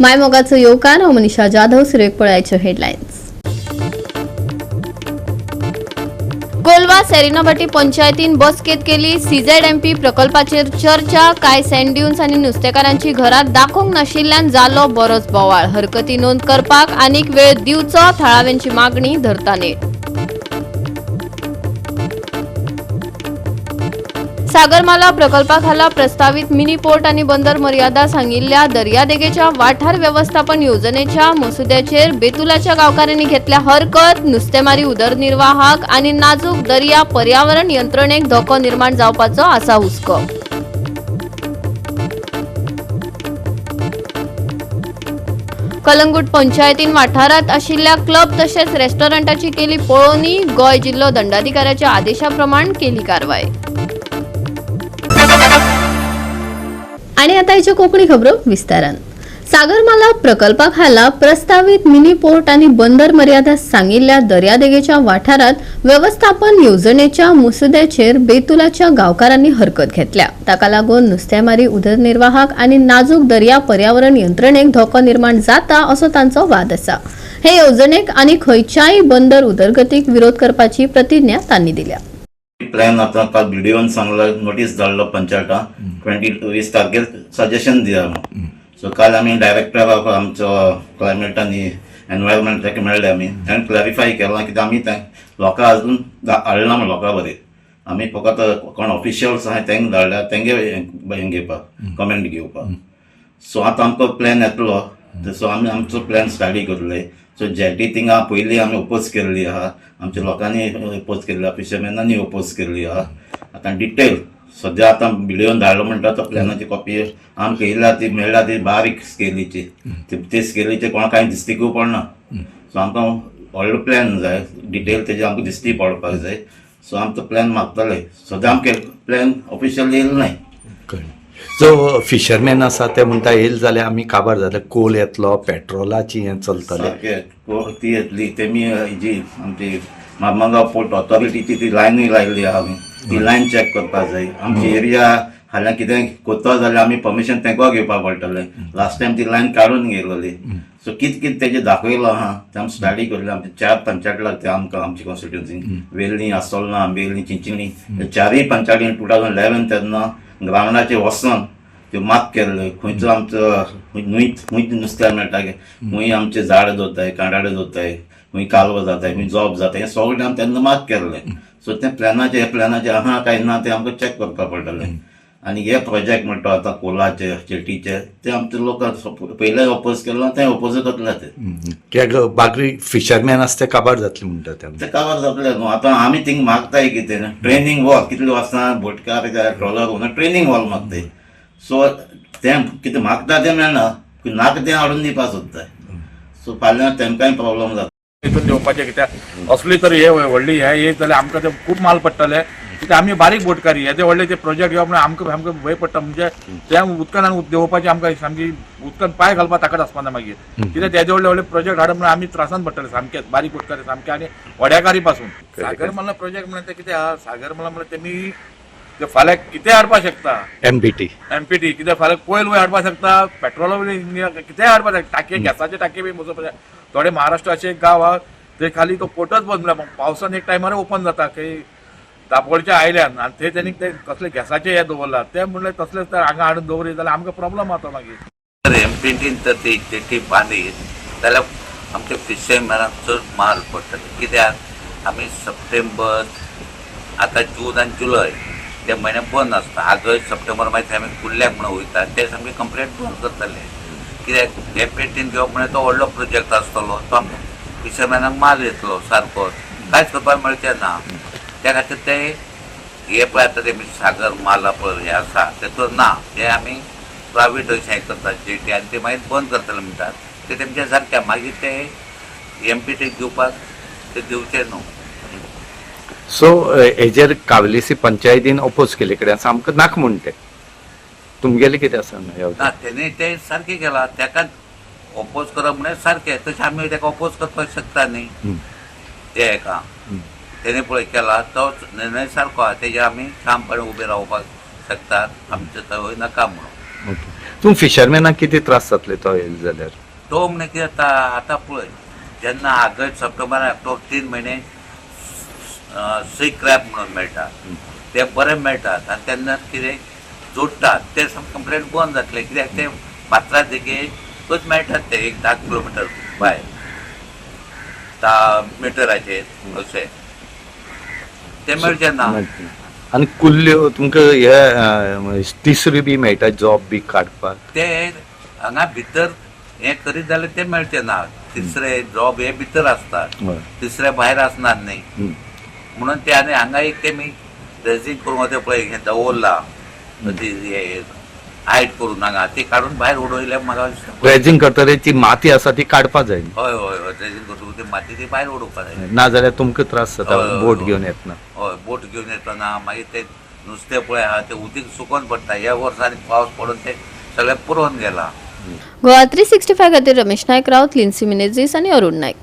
मायमोगाचो येवकार. हांव मनीषा जाधव. सुरवेक पळयाच्यो हेडलायन्स. कोलवा सेरिनाभाटी पंचायतीन बसकेत केली सीझेडएमपी प्रकल्पाचेर चर्चा. कांय सँड ड्युन्स आनी नुस्तेकारांची घरां दाखोवंक नाशिल्ल्यान जालो बरोच बोवाळ. हरकती नोंद करपाक आनीक वेळ दिवचो, थळाव्यांची मागणी धरता नेट. सागरमाला प्रकल्पाखाला प्रस्तावित मिनी पोर्ट आणि बंदर मर्यादा सांगिल्ल्या दर्यादेगेच्या वाठार व्यवस्थापन योजनेच्या मसुद्याचेर बेतुलाच्या गांवकारांनी घेतल्या हरकत. नुस्तेमारी उदरनिर्वाहाक आणि नाजूक दर्या पर्यावरण यंत्रणेक धोको निर्माण जावपाचो आसा हुस्को. कलंगूट पंचायतीन वाठारांत आशिल्ल्या क्लब तशेंच रेस्टॉरंटाची केली पळोवणी. गोंय जिल्लो दंडाधिकाऱ्याच्या आदेशाप्रमाण केली कारवाय. आणि आता हिच्यो कोंकणी खबरो विस्तारान. सागरमाला प्रकल्पा खाला प्रस्तावित मिनी पोर्ट आणि बंदर मर्यादा सांगिल्ल्या दर्यादेगेच्या वाठारात व्यवस्थापन येवजणेच्या मुसुद्याचेर बेतुलाच्या गांवकारांनी हरकत घेतल्या. ताका लागून नुस्तेमारी उदरनिर्वाहाक आणि नाजूक दर्या पर्यावरण यंत्रणेक धोको निर्माण जाता असो तांचो वाद आसा. हे येवजणेक आनी खंयच्याय बंदर उदरगतीक विरोध करपाची प्रतिज्ञा तांणी दिल्या. प्लॅन आतां काल बीडीओन सांगला, नोटीस धाडलो पंचायता 20 तारखेर सजेशन दिया म्हणून. सो काल आमी डायरेक्टर ऑफ आमचो क्लायमेट आनी एनवायरमेंट ताका मेळ्ळे आमी. ताणें क्लॅरिफाय केलां कित्याक आमी तें लोकां अजून हाडना म्हण लोकां बरें. आमी फकत कोण ऑफिशियल्स आहाय तेंका धाडल्या तेंगे हें घेवपाक, कमेंट घेवपाक. सो आतां आमकां प्लॅन येतलो. सो आमी आमचो प्लॅन स्टडी करतले. सो जेटी थिंगा पयलीं आमी ओपोज केल्ली आहा, आमच्या लोकांनी ओपोज केल्ली आहा, फिशरमॅनांनी ओपोज केल्ली आहा. आतां डिटेल सद्या आतां बिडिओन धाडलो म्हणटा तो प्लॅनाची कॉपी आमकां येयल्या, ती मेळ्ळ्या, ती बारीक स्केलीची. ती स्केलीचे कोणा कांय दिस्तीकूय पडना. सो आमकां व्हडलो प्लॅन जाय, डिटेल तेजे आमकां दिश्टी पडपाक जाय. सो आमचो प्लॅन मागतले. सद्या आमकां प्लॅन ऑफिशियल येयलो नाय. कळ्ळें. सो फिशरमॅन आसा ते म्हणटा येयले जाल्यार आमी काबार जातले, कोल येतलो, पेट्रोलाची हें चलतलें. सारकें, ती येतली. तेमी जी आमची मारमगांव पोर्ट ऑथॉरिटीची ती लायनूय लायल्ली आहा आमी, ती लायन चॅक करपाक जाय. आमची एरिया फाल्यां कितें कोत्ता जाल्यार आमी परमिशन तेंकां घेवपाक पडटलें. लास्ट टायम ती लायन काडून गेलोली. सो कितें कितें तेजें दाखयलो आहा तें आमी स्टडी करले. आमचे चार पंचायत लागते आमकां आमची कॉन्स्टिट्युन्सी, वेर्ली, आसोलना, आंबेली, चिंचिणी. चारय पंचायतीन 2011 तेन्ना ग्रावंडाचेर वचोन त्यो मार्क केल्ले, खंयचो आमचो न्हंय, खंय नुस्त्याक मेळटा, खंय आमचे झाड जाताय, कांडाळे जाताय, खंय कालवो जाताय, खंय जॉब जाता, हें सगळें आमी तेन्ना मार्क केल्लें. सो तें प्लॅनाचें, हे प्लॅनाचें आहा काय ना तें आमकां चॅक करपाक पडटलें. आनी हे प्रोजेक्ट म्हणटा आतां कोलाचे, जेटीचे, ते आमचे लोक पयले ओपोज केल्लो, ते ओपोज करतले ते. कित्याक बागरी फिशरमॅन आसा ते काबार जातले म्हणटा ते. ते काबार जातले न्हू. आतां आमी थिंग मागताय कितें, ट्रेनींग हॉल. कितले वर्सां बोटकार ट्रॉलर ट्रेनींग हॉल मागताय. सो तें कितें मागता तें मेळना, नाका तें हाडून दिवपाक सोदताय. सो फाल्यां तेमकांय प्रॉब्लम जाता. हितून देंवपाचें कित्याक असली तर हे व्हडली हे येत जाल्यार आमकां ते खूब माल पडटले. कित्याक आमी बारीक बोटकारी. येदे व्हडले ते प्रोजेक्ट घेवप म्हणल्यार आमकां सामकें भंय पडटा. म्हणजे त्या उदकान देंवपाची आमकां सामकी उदकान पांय घालपाक ताकद आसपाना मागीर. कित्याक तेदे व्हडले व्हडले प्रोजेक्ट हाडप म्हणल्यार आमी त्रासान पडटले सामकेच, बारीक बोटकारी सामके आनी व्हड्याकारी पासून. सागरमाला प्रोजेक्ट म्हणल्यार ते कितें आहा, सागरमाला म्हणल्यार तेमी ते फाल्यां कितें हाडपाक शकता. एमपीटी. एमपीटी कितें फाल्यां कोयल वयर हाडपाक शकता, पेट्रोल कितेंय हाडपाक शकता, टाकये, गॅसाचे टाकये बी मोजोवपाक शकता. थोडे महाराष्ट्राचे एक गांव आहा, ते खाली तो पोर्टच बंद, म्हणल्यार पावसान एक टायमार ओपन जाता खंय दाबोळच्या आयल्यान. आनी थंय तेणी ते कसले गॅसाचे हे दवरला, ते म्हणल्यार तसलेच तर हांगा हाडून दवरीत जाल्यार आमकां प्रॉब्लम जाता मागीर. तर एमपीटीन तर ती जेटी बांदीत जाल्यार आमच्या फिशरमॅनाक चड माल पडटले. कित्याक आमी सप्टेंबर, आतां जून आनी जुलय ते म्हयने बंद आसता. ऑगस्ट सप्टेंबर मागीर आमी कुर्ल्याक म्हणून वयता, ते सामके कंप्लीट बंद करतले. कित्याक एमपीटीन घेवप म्हणल्यार तो व्हडलो प्रोजेक्ट आसतलो, तो आमकां फिशरमॅनाक माल येतलो सारको, कांयच करपाक मेळचें ना. त्या खातीर ते हे पळय आतां ते सागर माला पळय हे आसा तेतून ना, ते आमी प्रायवेट अशें हें करतात जेटी आनी ते मागीर बंद करतले म्हणटात. ते तेमचे सारकें मागीर ते एमपीटी घेवपाक ते दिवचे न्हू. सो हेजेर कावलेसी पंचायतीन ओपोज केले कडेन आसा, आमकां नाका म्हण ते. तुमगेलें कितें आसा ह्या? ना, तेणे ते सारकें केलां. तेका ओपोज करप म्हळ्यार सारकें, तशें आमी तेका ओपोज करपाक शकता न्ही. ते हेका तेणे पळय केला तो निर्णय सारको आहा, तेजेर आमी ठामपणे उबे रावपाक शकतात. आमचें थंय नाका म्हणून. ओके. तूं फिशरमॅनाक कितें त्रास जातले तो येयलो जाल्यार? तो म्हणे कितें जाता आतां पळय, जेन्ना ऑगस्ट सप्टेंबर ऑक्टोबर 3 म्हयने सी क्रॅब म्हणून मेळटा, ते बरे मेळटात आनी तेन्ना कितें जोडटात ते कंप्लेट बंद जातले, कित्याक ते पात्रा देगेकच मेळटात ते एक 10 किलोमिटर भायर 10 मिटराचेर अशें ते मेळचे ना. आनी कुल्ल्यो तुमकां हे तिसरी बी मेळटा जॉब बी काडपाक? ते हांगा भितर हें करीत जाल्यार ते मेळचे ना. तिसरे जॉब हे भितर आसतात, तिसरे भायर आसनात न्ही, म्हणून ते. आनी हांगा एक तेमी ड्रेसींग करून वता पळय, हें दवरला हायड करून हांगा, ती काडून भायर उडयल्यार म्हाका दिसता. ड्रेजिंग करतले ती माती आसा ती काडपा जाय. हय हय हय, ड्रेसींग करतकूच ती माती ती भायर उडोवपा जाय. ना जाल्यार तुमकां त्रास जाता बोट घेवन येतना. हय, बोट घेवन येतना मागीर ते नुस्तें पळय आहा तें उदीक सुकोन पडटा. ह्या वर्सा पावस पडून ते सगळें पुरोवन गेलां. गोवा 365 खातीर रमेश नायक राऊत, लिन्सी मिनेझीस आनी अरुण नायक.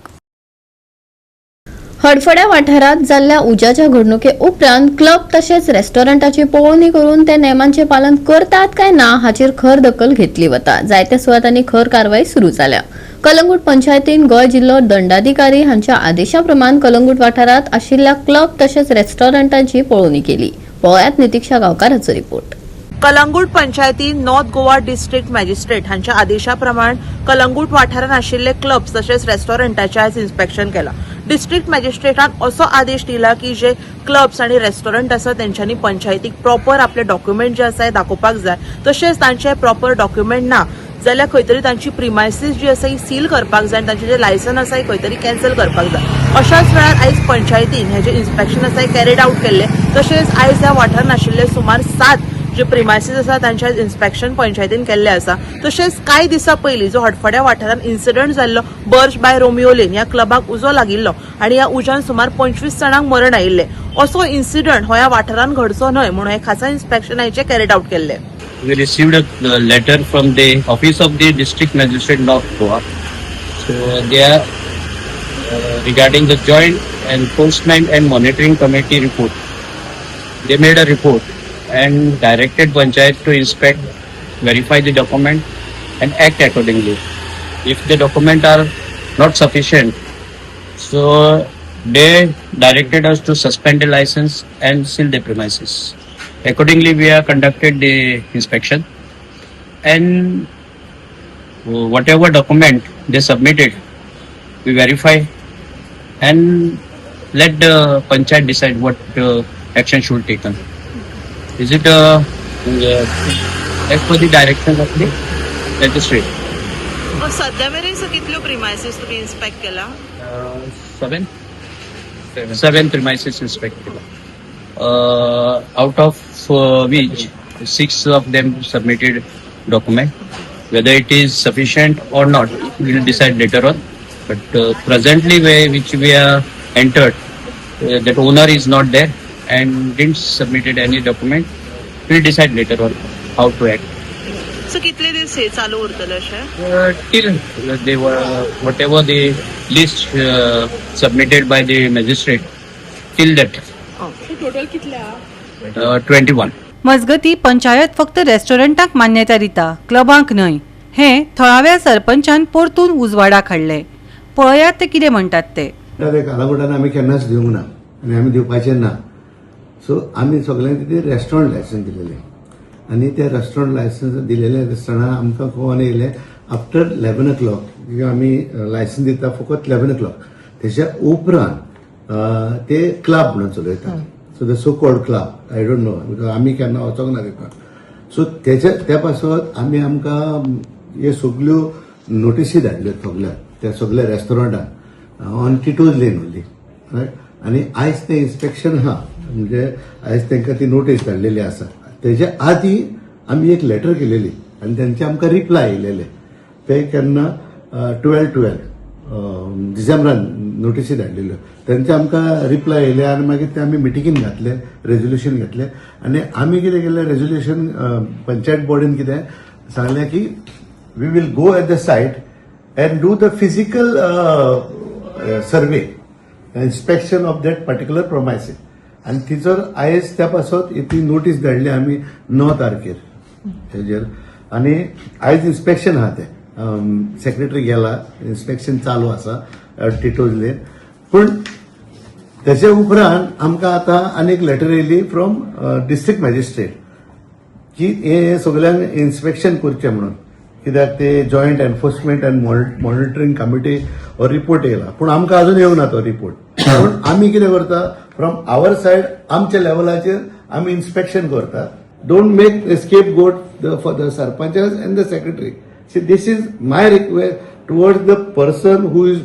हडफड्या वाठारांत जाल्ल्या उज्याच्या घडणुके उपरांत क्लब तशेंच रेस्टॉरंटाची पळोवणी करून ते नेमांचे पालन करतात काय ना हाचेर खर दखल घेतली वता. जायत्या सुवातांनी खर कारवाई सुरू जाल्या. कलंगूट पंचायतीन गोंय जिल्लो दंडाधिकारी हांच्या आदेशा प्रमाण कलंगूट वाठारांत आशिल्ल्या क्लब तशेंच रेस्टॉरंटांची पळोवणी केली. पळयात नितिक्षा गांवकार हाचो रिपोर्ट. कलंगूट पंचायतीन नॉर्थ गोवा डिस्ट्रिक्ट मॅजिस्ट्रेट हांच्या आदेशा प्रमाण कलंगूट वाठारांत आशिल्ले क्लब्स तशेंच रेस्टॉरंटाचें आयज इन्स्पेक्शन केलां. डिस्ट्रिक्ट मॅजिस्ट्रेटान असो आदेश दिला की जे क्लब्स आनी रेस्टॉरंट आसा तेंच्यांनी पंचायतीक प्रॉपर आपले डॉक्युमेंट जे आसा हे दाखोवपाक जाय, तशेंच तांचे प्रॉपर डॉक्युमेंट ना जाल्यार खंय तरी तांची प्रिमायसीस जी आसा ही सील करपाक जाय आनी तांचे जे लायसन आसा हे खंय तरी कॅन्सल करपाक जाय. अशाच वेळार आयज पंचायतीन हे जे इन्स्पेक्शन आसा हे कॅरीड आउट केल्ले. तशेंच आयज ह्या वाठारांत आशिल्ले सुमार 7 जे प्रिमायसीस आसा तांचे इन्स्पेक्शन पंचायतीन केल्ले आसा. तशेंच कांय दिसां पयलीं जो हडफड्या वाठारांत इन्सिडंट जाल्लो, बर्च बाय रोमियो लेन ह्या क्लबाक उजो लागिल्लो आनी ह्या उज्यान सुमार 25 जाणांक मरण आयिल्लें. असो इन्सिडंट हो ह्या वाठारांत घडचो न्हय म्हणून हे खासा इन्स्पेक्शन आयचें कॅरीड आउट केल्लें. We received a letter from the office of the district magistrate North Goa. So they are regarding the joint enforcement and monitoring committee report. They made a report and directed panchayat to inspect, verify the document and act accordingly. If the document are not sufficient, so they directed us to suspend the license and seal the premises. Accordingly, we have conducted the inspection and whatever document they submitted, we verify and let the panchayat decide what action should taken. Is it as per the direction of the magistrate? सध्या मेरेन कितल्यो premises तुमी inspect केला? Seven premises inspected. Out of which six of them submitted document. Whether it is sufficient or not, we will decide later on. But presently, where which we are entered, that owner is not there and didn't submitted any document. We will decide later on how to act. So कितले दीस हे चालू उरतले अशें? Till they were whatever the list submitted by the magistrate, till that. Total कितले? 21. मजगती, पंचायत फक्त रेस्टॉरंटांक मान्यताय दिता, क्लबांक न्हय, हें थळाव्या सरपंचान परतून उजवाडाक हाडलें. पळयात ते कितें म्हणटात ते. ते कालांगुटान आमी केन्नाच दिवंक ना आनी आमी दिवपाचे ना. सो आमी सगळ्यांक कितें रेस्टॉरंट लायसन्स दिलेलें आनी ते रेस्टॉरंट लायसन्स दिलेलें आसतना आमकां कळोन येयलें आफ्टर 11 ओ क्लॉक. आमी लायसन्स दिता फकत 11 ओ क्लॉक, तेच्या उपरांत ते क्लब म्हणून चलयतात. So the so called club, I don't know, because आमी केन्ना वचोंक ना तितून. सो तेच्या त्या पासत आमी आमकां हे सगल्यो नोटिसी धाडल्यो सगल्या त्या सगल्या रेस्टॉरंटान ऑन टिटोज लेन उरली, रायट. आनी आयज तें इन्स्पेक्शन आहा, म्हणजे आयज तांकां ती नोटीस धाडलेली आसा. तेच्या आदी आमी एक लेटर केलेली आनी तेंचे आमकां रिप्लाय येयलेले ते केन्ना 12-12 डिसेंबरान नोटिसी धाडलेल्यो. तेंचे आमकां रिप्लाय येयले आनी मागीर ते आमी मिटिंगेन घातले, रेजोल्युशन घातले. आनी आमी कितें केलें, रेजोल्युशन पंचायत बॉडीन कितें सांगलें की we will go at the site and do the physical survey, inspection of that particular premises. आनी तिचो आयज त्या पासत ती नोटीस धाडली आमी 9 तारखेर. तेजेर आनी आयज इन्स्पेक्शन आहा तें सेक्रेटरी गेला, इन्स्पेक्शन चालू आसा टिटोज लेन. पूण तेजे उपरांत आमकां आतां आनीक लेटर येयली फ्रॉम डिस्ट्रिक्ट मॅजिस्ट्रेट की हे सगल्यांक इन्स्पेक्शन करचें म्हणून, कित्याक ते joint enforcement and monitoring committee हो रिपोर्ट येयला, पूण आमकां अजून येवंक ना तो रिपोर्ट. पूण आमी कितें करता, फ्रॉम our side आमच्या लेवलाचेर आमी इन्स्पेक्शन करता. Don't make scapegoat for the sarpanches and the secretary. See, this is my request towards the person who is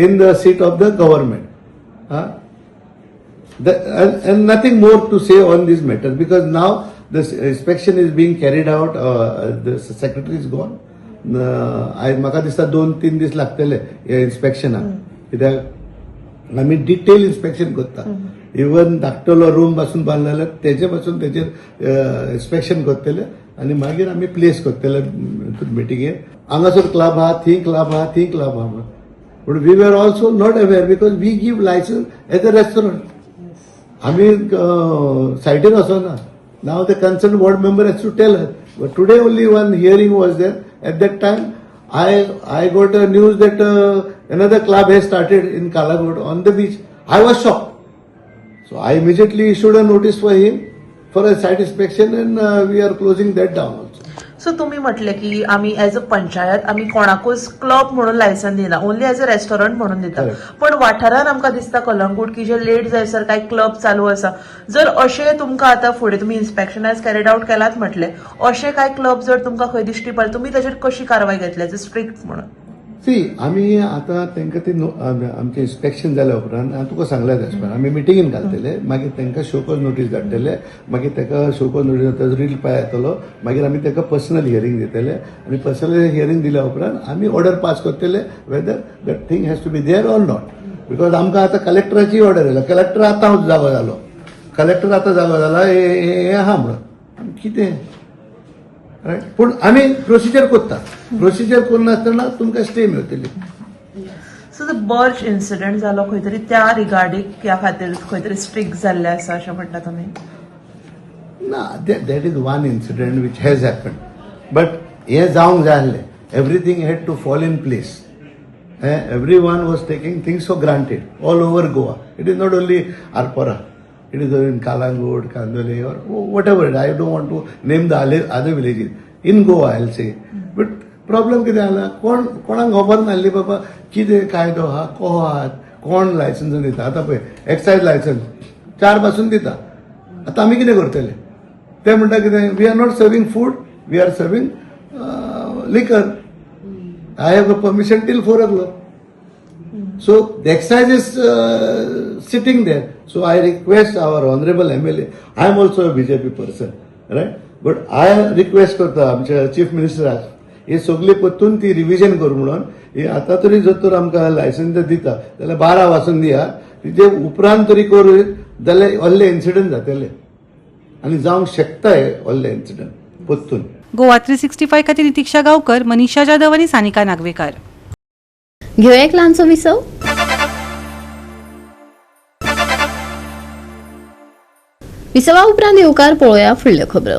in the seat of the government. And nothing more to say on this matter because now the inspection is being carried out. The secretary is gone. आयज म्हाका दिसता 2-3 दीस लागतले ह्या इन्स्पेक्शनाक, कित्याक आमी detail inspection करता. Even धाकटलो room पासून बांदलो जाल्यार तेजे पासून तेजेर इन्स्पेक्शन करतले आनी मागीर आमी प्लेस करतले मिटिंगेर. हांगासर क्लब आहा, थंय क्लब आहा, थंय क्लब आहा म्हणून. पूण we are also not aware because we give licence as a restaurant. आमी सायटीर वचना. Now the concern ward member has to tell. But today only one hearing was there. At that time I got a news that another club has started in Calangute on the beach. I was shocked. So I immediately issued a notice for him for a site inspection and we are closing that down also. So तुम्ही म्हटले की आम्ही as a panchayat आमी कोणाकूच club म्हणून license दिना, only as a restaurant म्हणून दिता. पण वाठारान आमकां दिसता कलंगूट की जे लेट जायसर काय क्लब चालू आसा. जर अशें तुमकां आतां फुडें तुमी इन्स्पेक्शन आयज कॅरीड आवट केलात म्हटलें, अशें काय क्लब जर तुमकां खंय दिश्टी पडले तुमी ताचेर कशी कारवाय घेतली एज अ स्ट्रिक्ट म्हणून? सी, आमी आतां तांकां ती आमचें इन्स्पेक्शन जाल्या उपरांत हांवें तुका सांगलें तें आमी मिटिंगेन घालतले, मागीर तांकां शोकॉज नोटीस धाडटले, मागीर ताका शोकॉज नोटीस ताजो रिप्लाय येतलो, मागीर आमी ताका पर्सनल हियरींग दितले आनी पर्सनल हियरींग दिल्या उपरांत आमी ऑर्डर पास करतले whether that thing has to be there or not. Because आमकां आतां कलेक्टराची ऑर्डर येयला. कलेक्टर आतां जागो जालो, कलेक्टर आतां जागो जाला हें आहा म्हणून कितें, रायट. पूण आमी प्रोसिजर करता. प्रोसिजर करनासतना तुमकां स्टे मेळटली. सो the birch इन्सिडंट जालो खंय तरी त्या रिगार्डींग ह्या खातीर खंय तरी स्ट्रिक्ट जाल्लें आसा अशें म्हणटा तुमी? ना, that is one incident which has happen, but हें जावंक जाय आसलें. Everything had to fall in place. Everyone was taking things for granted all over Goa. It is not only Arpora, it is in Calangute, Candolim or whatever. I don't want to name the other villages in Goa, I say. But problem कितें जाला, कोण कोणाक खबर नासली बाबा कितें कायदो आहा, कसो आहा, कोण लायसन्स दिता. आतां पळय, एक्सायज लायसन्स 4 पासून दिता. आतां आमी कितें करतले? ते म्हणटा कितें, we are not serving food, we are serving liquor. I have a permission till 4 o'clock. So the excise is sitting there. So I request our honorable MLA, I am also a BJP person, right? But I request करता आमच्या chief मिनिस्टराक, हे सगळी परतून ती revision करू म्हणून. हे आतां तरी जर तर आमकां लायसन्स जर दिता जाल्यार 12 वासून दिया. तिजे उपरांत तरी करू जाल्यार व्हडले इन्सिडंट जातले आनी जावंक शकता हे व्हडले इन्सिडंट परतून. गोवा 365 खातीर नितीक्षा गांवकर, मनीषा जाधव आनी सानिका नागवेकार. घेवया एक ल्हानसो विसव. विसवा उपरांत येवकार पळोवया फुडल्यो खबरो.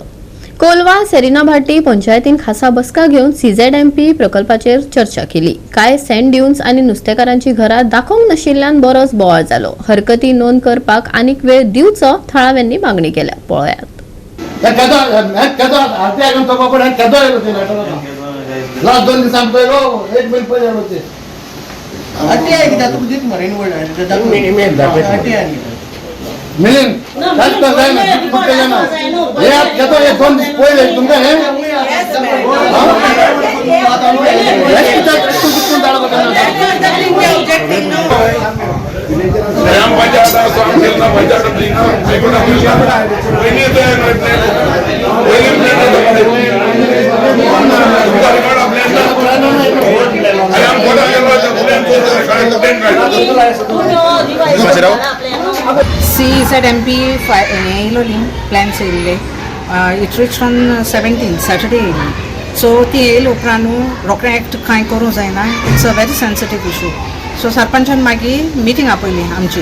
कोलवा सेरिना भाटी पंचायतीन खासा बसका घेवन सीझेडएमपी प्रकल्पाचेर चर्चा केली. कांय सँड ड्युन्स आनी नुस्तेकारांची घरां दाखोवंक नाशिल्ल्यान बरोच बोवाळ जालो. हरकती नोंद करपाक आनीक वेळ दिवचो थळाव्यांनी मागणी केल्या. पळोवयात. लास्ट 2 दिसां पयलो 1 बील पयलो ते. मिलिंद, जायना, जायना. हे केदो हे 2 दीस पयले तुमकां हे CZMP हें येयलोली प्लॅन्स येयल्ले. It reach on 17 Saturday येयली. सो ती येयले उपरांत न्हू रोखडें एक्ट कांय करूंक जायना. It's a very sensitive issue. So सरपंचान मागीर मिटींग आपयली आमची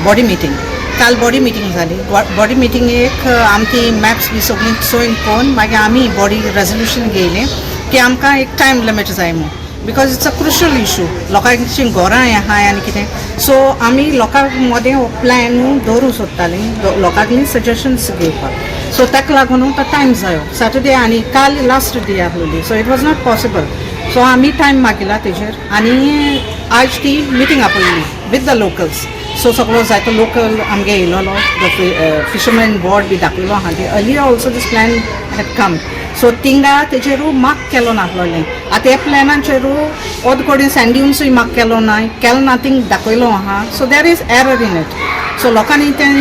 बॉडी मिटींग. काल बॉडी मिटींग जाली. बॉडी मिटींगेक आमची मॅप्स बी सगळीं चोयन पळोवन मागीर आमी बॉडी रेजोल्युशन घेयलें की आमकां एक टायम लिमीट जाय म्हूण, because it's a crucial issue. लोकांची घरां हें आहाय आनी कितें, सो आमी लोकां मदें हो प्लॅन दवरूंक सोदतालीं, लोकांनी सजेशन्स घेवपाक. सो ताका लागून तो टायम जायो. सॅटर्डे आनी काल लास्ट डे आहलोली, so it was not possible. So आमी टायम मागिला तेजेर आनी आज ती मिटींग आपयली विथ the locals. सो सगळो जायतो लोकल आमगे येयलोलो, the fisherman board बी दाखयलो आहा ती. Earlier also this plan had come, so थिंगा तेजेरू मार्क केलो नासलोलें. आतां ह्या प्लॅनाचेरू ओद कडेन सँड ड्युन्सूय मार्क केलो ना, केलो ना, थिंग दाखयलो आहा. So there is error in it. So लोकांनी तें,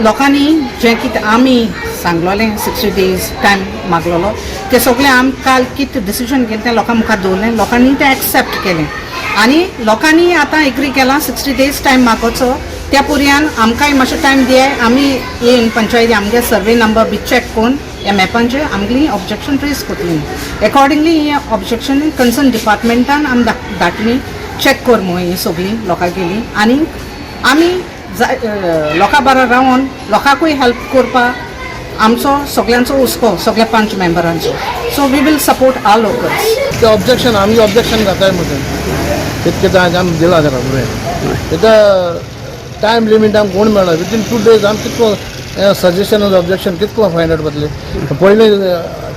लोकांनी जें कितें आमी सांगलोलें, 60 डेज टायम मागलोलो, तें सगळें आमी काल कितें डिसिजन घेतलें तें लोकां मुखार दवरलें. लोकांनी तें एक्सेप्ट केलें आनी लोकांनी आतां एग्री केलां 60 डेज टायम मागोचो. त्या पुरयान आमकांय मातशें टायम दियाय, आमी येवन पंचायती आमगे सर्वे नंबर बी चॅक करून ह्या मॅपांचेर आमगेली ऑब्जेक्शन ट्रेस करतली. एकॉर्डिंगली हें ऑब्जेक्शन कन्सर्न डिपार्टमेंटान आमी धाडटली, चॅक कर म्हूण ही सगळीं लोकांगेली. आनी आमी जाय लोकां बारा रावन लोकांकूय हेल्प करपाक आमचो सगळ्यांचो हुस्को, सगळ्या पंच मेंबरांचो. So we will support our locals. ते ऑब्जेक्शन, आमी ऑब्जेक्शन घाताय म्हणून तितकें जाय आमी दिलां ताका फुडें. तेका टायम लिमीट आमकां कोण मेळना. विदीन 2 डेज आमी कितको सजेशन ऑब्जेक्शन कितको फायंड आउट जातलें? पयलीं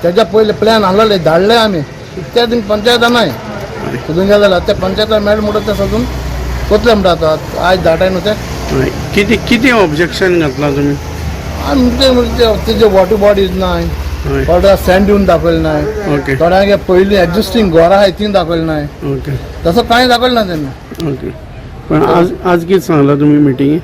तेज्या पयले प्लॅन आहलोले धाडले आमी, त्या दिन पंचायतां नाय सोदून गेले जाल्यार ते पंचायतां मेळ म्हणटा, ते सोदून कोतले म्हणटा. आतां आयज धाडाय न्हू ते. कितें कितें ऑब्जेक्शन घातलां तुमी? आमी ते तेजे वॉटर बॉडीज नाय, थोड्या सँड ड्यून दाखयलें नाय, थोड्यांक पयलीं एग्जिस्टींग घरां आहाय ती दाखयलें नाय. तसो कांय दाखयलें ना तेमी. ओके, पण आज आज कितें सांगलां तुमी मिटिंगे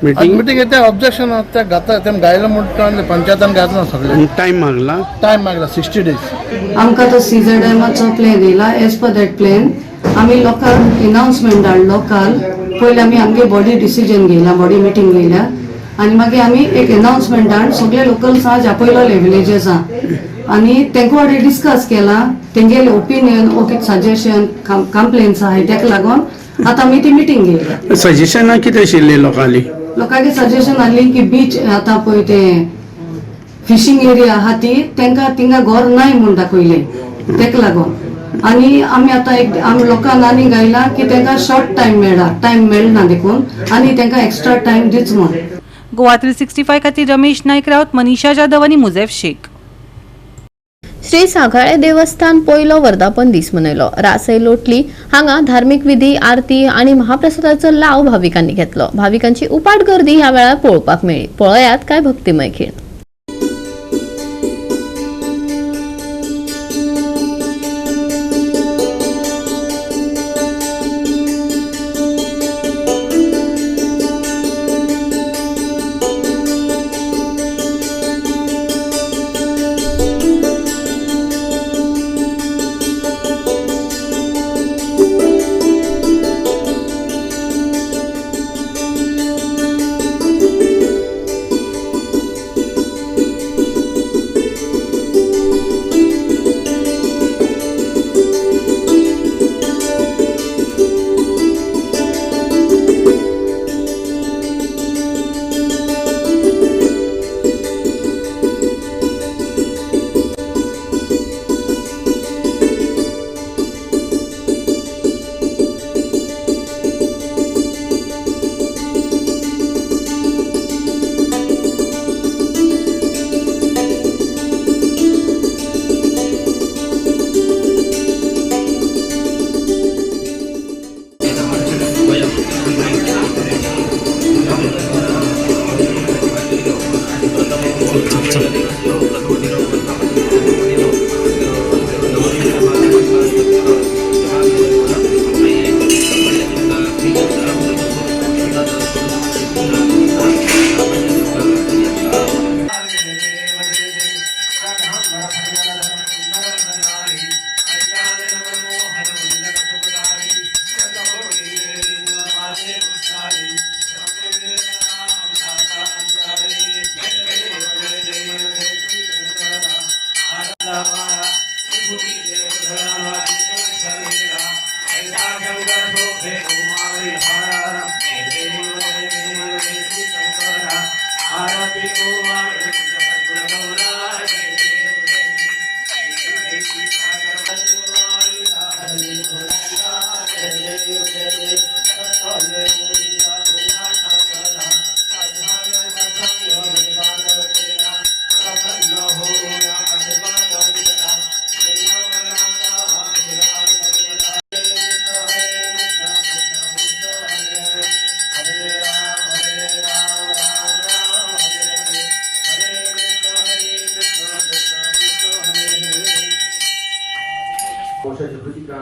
मिटींग? मिटींग ते ऑब्जेक्शन ते घाता, तेम गायलें म्हणटा, पंचायतान घातलां सगळें. टायम मागला? टायम मागला 60 डेज. आमकां तो सीझेडएमाचो प्लॅन येयला. एज पर that plan आमी लोकांक एनाउन्समेंट धाडलो काल. पयलीं आमी आमगे बॉडी डिसिजन घेयला, बॉडी मिटींग घेयल्या आनी मागीर आमी एक एनाउन्समेंट धाड सगळे लोकल्स आज आपयलोले विलेजर्सां आनी तेंको वाडे डिस्कस केला. तेंगेले ओपिनियन ओ कितें सजेशन कंप्लेन्स आहाय, तेका लागून आतां आमी ती मिटींग घेयल्या. सजेशनां कितें आशिल्लीं लोकांली? लोकांचे सजेशन आहली की बीच आतां पळय ते फिशींग एरिया आहा ती तेंकां थिंगा घर नाय म्हूण दाखयलें, तेका लागून. आनी आमी आतां एक आमी लोकांक आनी गायला की तेंकां शॉर्ट टायम मेळ्ळा, टायम मेळना देखून आनी तेंकां एक्स्ट्रा टायम दीच म्हूण. गोवा 365 खातीर रमेश नायक राऊत, मनीषा जाधव आनी मुजेफ शेख. श्री साखळे देवस्थान पयलो वर्धापन दीस मनयलो. रासय लोटली हांगा धार्मिक विधी, आरती आनी महाप्रसादाचो लाव भाविकांनी घेतलो. भाविकांची उपाट गर्दी ह्या वेळार पळोवपाक मेळ्ळी. पळयात काय भक्तिमय खीण.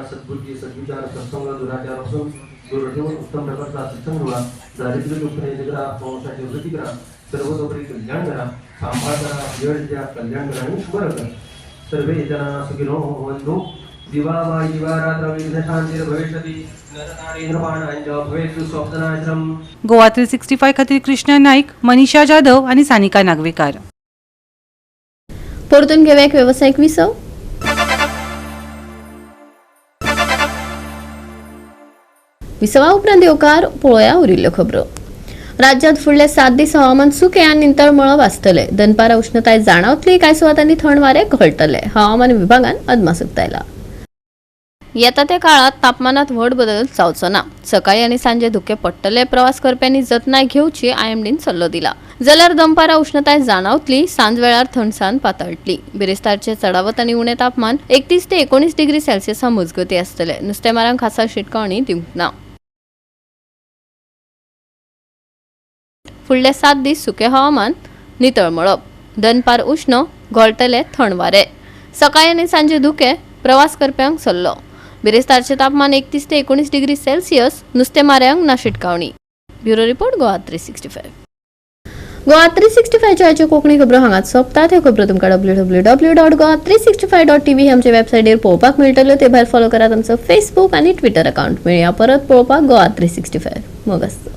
सद्बुद्धी सद्विचार सत्संग दुराचारापासून दूर ठेवून उत्तम प्रकारचा सत्संग मिळवा. दारिद्र्य दुःख करा, वंशाची वृद्धी करा, सर्वतोपरी कल्याण करा, सांभाळ करा, यश द्या, कल्याण करा आणि बरं करा. सर्वे जना सुखिनो भवन्तु. दिवा वा दिवा रात्र विघ्न शांतिर्भविष्यति. गोवा 365 खातीर कृष्णा नाईक, मनीषा जाधव आनी सानिका नागवेकार. परतून घेवया एक वेवसायीक विसव. विसवा उपरांत येवकार पळोवया उरिल्ल्यो खबरो. राज्यात फुडले 7 दीस हवामान सुकें आनी नितळ मळब आसतलें. दनपारा उष्णताय जाणवतली, कांय सुवातांनी थंड वारें घोळटलें. हवामान विभागान अदमास उक्तायला. येता त्या काळात तापमानात व्हड बदल जावचो ना. सकाळी आनी सांजे धुके पडटले. प्रवास करप्यांनी जतनाय घेवची आयएमडीन सल्लो दिला. जाल्यार दनपारा उष्णताय जाणवतली, सांजवेळार थंडसाण पातळटली. बिरेस्तारचे चडावत आनी उणें तापमान 31 ते 19 डिग्री सेल्सियसा मजगती आसतले. नुस्तेमारांक खासा शिटकावणी दिवंक ना. फुडले 7 दीस सुकें हवामान, नितळ मळब, दनपार उष्ण, घोळटले थंड वारें. सकाळी आनी सांजे धुके, प्रवास करप्यांक सल्लो. बिरेस्तारचें तापमान 31 ते 19 डिग्री सेल्सियस. नुस्तेमाऱ्यांक ना शिटकावणी. Bureau report, Goa 365. Goa 365च्यो आयच्यो कोंकणी खबरो हांगाच सोंपतात. ह्यो खबरो तुमकां www.goa365.tv आमच्या वेबसायटीर पळोवपाक मेळटल्यो. ते भायर फॉलो करात आमचो फेसबूक आनी ट्विटर अकाउंट. मेळया परत पळोवपाक गोवा 365. मोग आसता.